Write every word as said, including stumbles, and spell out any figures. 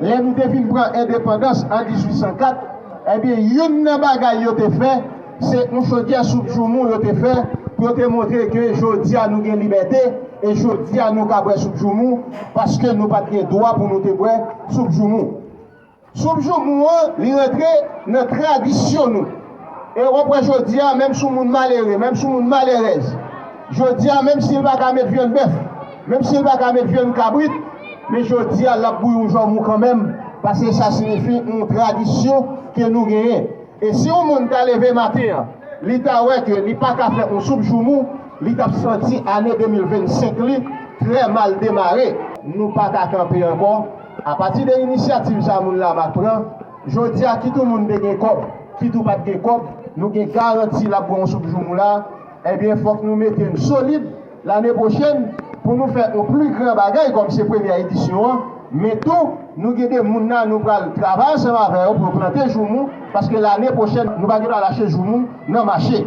Lè nou te vin pran endepandans an dizuit san kat, ebyen, youn nan bagay yo te fè, se yon chodyè soup joumou yo te fè pou yo te montre ke jodi a nou gen libète e jodi a nou ka bwè soup joumou, paske nou pa t gen dwa pou nou te bwè soup joumou. Soup joumou an, li rantre nan tradisyon nou. E w ap wè jodi a, menm si yon moun malere, menm si yon moun malerèz, jodi a, menm si l pa ka met vyann bèf, menm si l pa ka met vyann kabrit, men jodi a, l ap bouyi yon joumou kanmenm, paske sa siyifi yon tradisyon ke nou genyen. E si yon moun ta leve maten an, li ta wè ke li pa ka fè yon soup joumou, li t ap santi ane de mil vennsenk li trè mal demare. Nou pa ka kanpe ankò. Apati de inisyativ sa moun Lamak pran, jodi a, kit yon moun te gen kòb, kit ou pa t gen kòb, nou gen garanti l ap bwè yon soup joumou la. Ebyen, fòk nou mete n solid lane pwochèn pou nou fè yon pli gran bagay kòm se premyè edisyon an. Men tou, nou gen de moun la, nou pral travay ansanm avè yo pou yo plante joumou, paske lane pwochèn, nou pa gen dwa lache joumou nan mache.